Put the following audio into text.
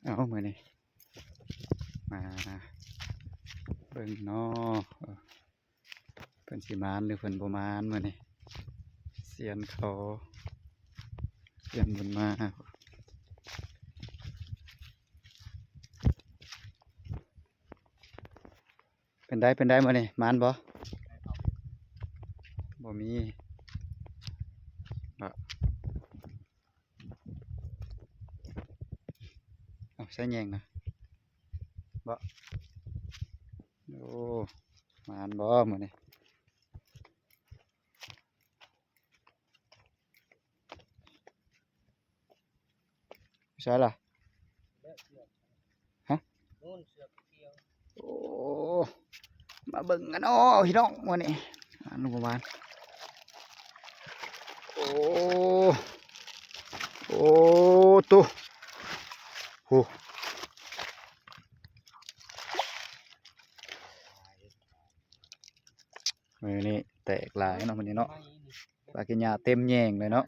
ເອົາ ມື້ນີ້ມາເບິ່ງເນາະ ເອີ ເພິ່ນຊິມານຫຼືເພິ່ນບໍ່ມານມື້ນີ້ ຊຽນເຂົາ ຊຽນບຸນມາ. ເປັນໃດ ເປັນໃດມື້ນີ້ ມານບໍ່? ບໍ່ມີ ເອົາ ໃຊ້ແຍງນະ ບໍ່? ໂອ້ ມານບໍ່ມື້ນີ້? ໃສລະ? ຮະ? ໂອ້ ມາເບິ່ງກັນເນາະພີ່ນ້ອງ ມື້ນີ້ ມານບໍ່ມານ? ໂອ້ ໂອ້ ໂຕ ໂຫ ມື້ນີ້ແຕກຫຼາຍເນາະ ມື້ນີ້ເນາະ ປາກິນຍາເຕັມແຍງເລີຍເນາະ.